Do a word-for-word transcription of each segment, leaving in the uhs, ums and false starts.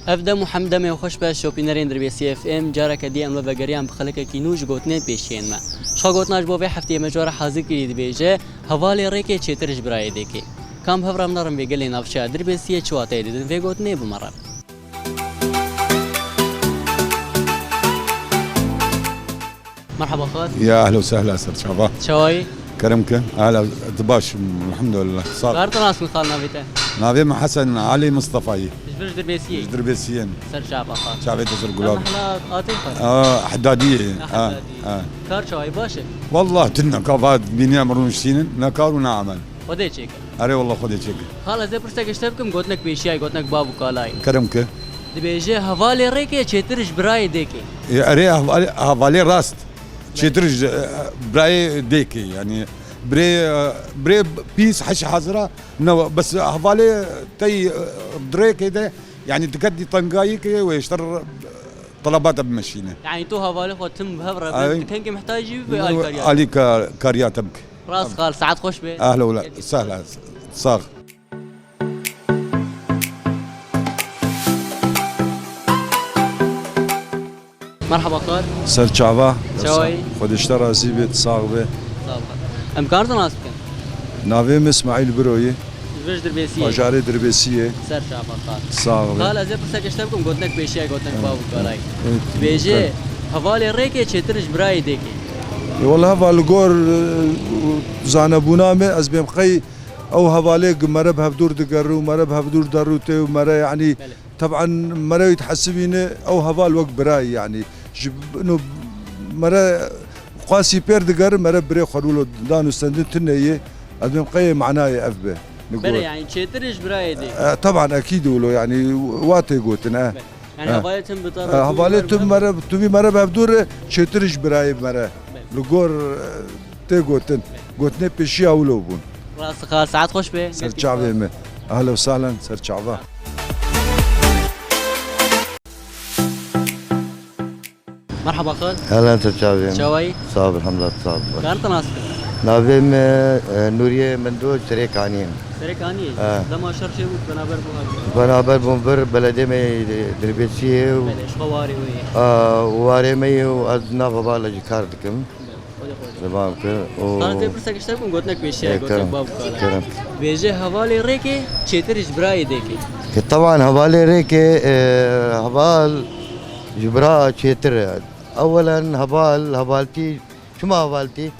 Ev dem û hem demê xweş be şopînerên Dirbêsiyê F M, careke dî em li vegeriyan bi xelekekî nû ji gotinên pêşiyên me. Ji xwe gotina ji bo vê hefteyê me ji we re hazir kirî dibêje, hevalê rêkê çêtir ji birayê dêkê. Kam bi hev re em nerin vê gelê navçeya Dirbêsiyê çi wateyê didin vê gotinê bi me re. Merhaba xal. Ya ehla û sehla ser çava. Çawayî? Kerem ke. Ehla, tu baş, elhamdulillah. Sağ ol. Kar tu nas min xal navê te? Navê min Hesen Alî Mistefayî. Ji vir ji Dirbêsiyê? Ji Dirbêsiyê. Ser çava xal. Çavê te ser gulab. Em hela atê xal. Aa, Heddadiyê. Ha, Ha, Heddadiyê. Ha. Kar çawayî baş e? Wallah tune ka va bîniya min rûniştînin, ne kar û ne amel. Xwedê çêke. Erê wallah Xwedê çêke. Xal, ez ê pirseke ji te bikim, gotinek pêşiyayê, gotinek bav û kalayê. Kerem ke. Dibêje, hevalê rêkê çêtir ji birayê dêkê. Ê, erê, hevalê, hevalê rast. Çêtir ji, e, birayê dêkê, yanî birê, e, birê pîs heş hazira, ne, bes hevalê tey, e, dirêkê de, yanî diketî tengayî ke wê ji te re telebata bimeşîne. Yanî tu hevalê xwe tim bi hev re Ay. Bi, tu kengê mihtacî bî, wê alîkariya te. Alîka-, kariya te bike. Rast xal, saet xweş be. Ehla wela, sehla, sax. Merhaba xal. Ser çava. Çawayî? Xwedê ji te razî bê, sax be. Sağ ol. Em kar te nas bikin? Navê min Îsmaîl Biroyî. Ji vir ji Dirbêsiyê. Bajarê Dirbêsiyê. Ser çava xal. Sax be. Xal, ez ê pirseke ji te bikim, gotinek pêşiya, gotinek bav û kalayî. Evet. Dibêje, hevalê rêkê çêtir ji birayê dêkê. E, wela heval li gor, e, zanebûna me, ez bêm qey ew hevalê gi mere bi hevdûr digeru, mere bi hevdûr derûtê û mere, yanî, Belê. Teban mere wî dihesibîne ew heval wek birayî, yanî. Ji, no, mere qasî pêr digerin, mere birê xwe wilo dan û stendin tune ye. Ez bêm qeyê manayê ev be. Belê, yanî çêtir ji birayê dê. E, teban ekîd wilo, yanî wa tê gotin, e. Belê. Yanî hevalê tim bi te re, E, hevalê tim mere, tu bî mere bi hevdû re çêtir ji birayê mere. Belê. Li gor, e, tê gotin. Belê. Gotinê pêşiya wilo bûn. Rast xal, saet xweş be. Ser çavê me. Ehla û sehlen, ser çava. Merhaba xal. Ehlen, ser çavê me. Çawayî? Sağ ol, elhamdülillah, sağ ol. Kar te nas bikin? Navê me, e, Nûriyê Mendo, Serê Kaniyê. Serê Kaniyê? He. Dema şer çêbû, penaber bû hal. Penaber bûn vir, belediyê me Dirbêsiyê û Belê, ji xwe warê wê ye. A, warê me ye û ez nav hevala jî kar dikim. Belê, xwedê xwedê. Devam kir û Xanê tê pirsek ji te bikim, gotinek pêşiya, Ê, gotinek kerem, bav kar. Kerem. Bêje hevalê rêkê çêtir ji birayê dêkê. Ke teban hevalê rêkê, e, heval ji bira çêtir e. Ewelen heval, hevaltî, çima hevaltî?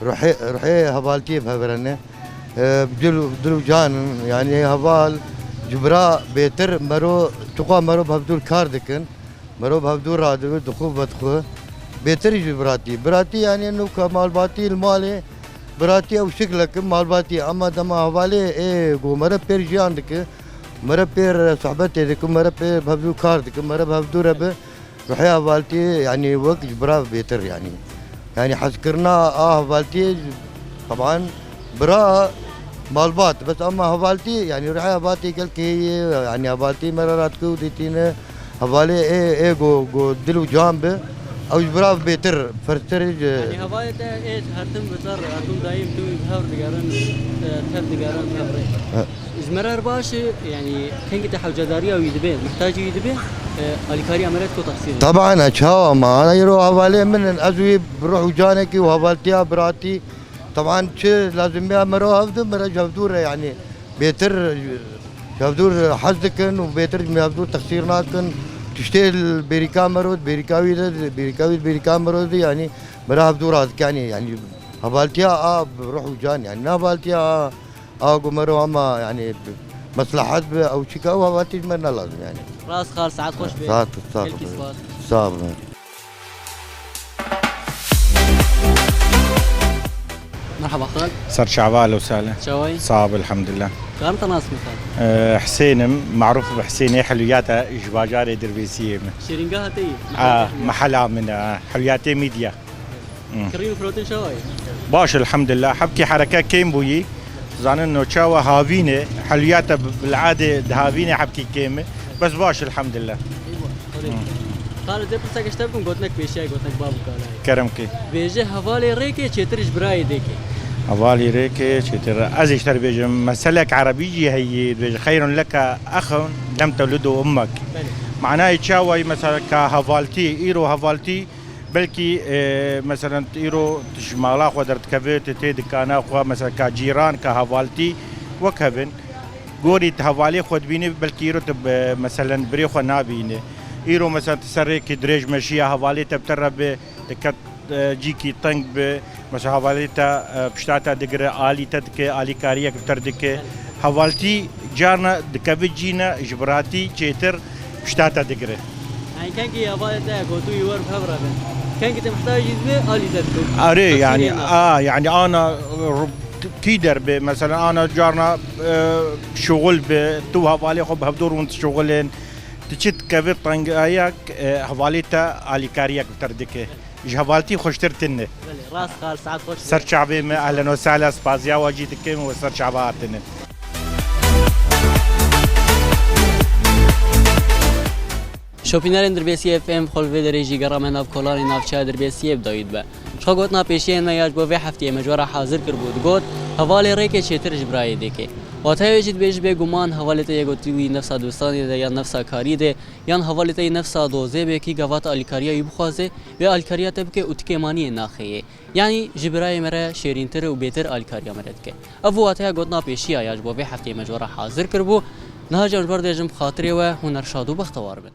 Ruhê, ruhê hevaltiyê bi hev re ne. E, dil, dil û can in. Yanî heval ji bira bêtir mero, çiqa mero bi hevdûr kar dikin. Mero bi hevdûr radibe, dixwe vedixwe. Bêtir ji biratî. Biratî yanî nûka malbatî li malê, biratî ew şiklek in malbatî. Ema dema hevalê ê ku mere pêr jiyan dike, mere pêr sohbetê dike, mere pêr bi hevdûr kar dike, mere bi hevdûr re bi. Ruhê hevaltiyê, yanî wek ji bira bêtir, yanî. Yanî hezkirina a hevaltiyê, teban, bira malbat, bes ama hevaltî, yanî ruhê hevaltî gelkê ye, yanî hevaltî me re radike û dîtîne, hevalê ê, ê go, go dil û can bi, ew ji bira bêtir, fertir ji Yanî hevalê te ê her tim bi te re, her tim dayîm tu wî bi hev digerin, e, tev digerin, tev rê. He. Ji me re baş e, yanî kengî te hewcedariya wî dibe, mihtacî wî dibe, e, alîkariya me re diko texsîr e. Teban e, çawa ma, ana îro hevalê min in, ez wî bi ruh û canekî û hevaltiya biratî, teban çi lazimiya mero hevdû, mere ji hevdû re, yanî bêtir ji hevdûr hez dikin û bêtir ji hevdûr texsîr nakin. Tiştê li bêrîka mero, bêrîka wî de, bêrîka wî, bêrîka mero de, yanî mere hevdû radikanî, yanî hevaltiya a bi ruh û can, yanî ne hevaltiya a A ku mero hema, yanî, meslehet bi ew çika ew hevaltî ji me ne lazim, yanî. Rast xal, saet xweş be. Saet, saet Gelkî xweş. Spas. Sağ olun. Merhaba xal. Ser çava, ehlen û sehlen. Çawayî? Sağ ol, elhamdülillah. Karim te nas bikin xal? Ee, Hüseyin im, maruf bi Hüseyinê, Helwiyata ji bajarê Dirbêsiyê me. Şêrîngeha te yî? A, mehela min e, Helwiyatê Midya. Hı. Kirî û firotin çawa ye? Baş, elhamdülillah. Hebkî hereke kêm bûyî. Zanin no çawa havîne, helwiyata bi-, bil'adê dihavîne hebkî kêm e. Bes baş, elhamdülillah. Eywa, xwedê. Hı. Xalid, ez pirseke ji te bikim, gotinek pêşiya, gotinek bav û kalayê. Kerem ki. Bêje hevalê rêkê çêtir ji birayê dêkê. Hevalê rêkê çêtir. Ez ê ji te bêjim, meselek erebî jî heye, dibêje, "Xeyrun leke exun lem tewlidu ummek." Belê. Manayê çawa ye, mesela ka hevaltî, îro hevaltî belkî, e, mesela îro tu ji mala xwe derdikevê, tu tê dikana xwe, mesela ka cîran, ka hevaltî wek hev in. Gorî tu hevalê xwe dibînî, belkî îro tu, e, mesela birê xwe nabînî. Îro mesela tu ser rêkê dirêj meşiya, hevalê te bi te re bi, diket, e, cîkî teng bi, mesela hevalê te, e, pişta te digire, alî te dike, alîkariyek bi te re dike. Hevaltî carna dikeve cîna ji biratî çêtir pişta te digire. Yani kengî hevalê te ku tu yî wer bi hev re be. Kengî te muhtac jî dibe, alî te dike. Arê, yani, a, yani ana, e, ru-, kî derbe, mesela ana carna, e, şuxul bi, tu hevalê xwe bi hevdor hûn dişuxulin. Tu çi dikeve tengayek, e, hevalê te alîkariyek bi te re dike. Ji hevaltî xweştir tune. Belê, rast xal, saet xweş. Ser çavê me, ehlen we sehlen, spaziya we jî dikim we ser çava hatine. Şopînerên Dirbêsiyê F M, xwe li vê derê jî gera me nav kolanê navçeya Dirbêsiyê bi dawî dibe. Ji xwe gotina pêşiyên me ya ji bo vê hefteyê me ji we re hazir kiribû, digot, hevalê rêkê çêtir ji birayê dike. Wateya wê jî dibêje, bêguman hevalê te yê ku tu yî nefsa dibistanê de yan nefsa kariyê de, yan hevalê te yî nefsa dozê be kî gava te alîkariya wî bixwaze, wê alîkariya te bike û tu kêmaniyê naxê yê. Yanî ji birayê me re şêrîntir û bêtir alîkariya me re dike. Ev bû wateya gotina pêşiya ya ji bo vê hefteyê me ji we re hazir kiribû. Niha jî em ji we re dibêjin bi xatirê we hûn her şad û bextewar bin.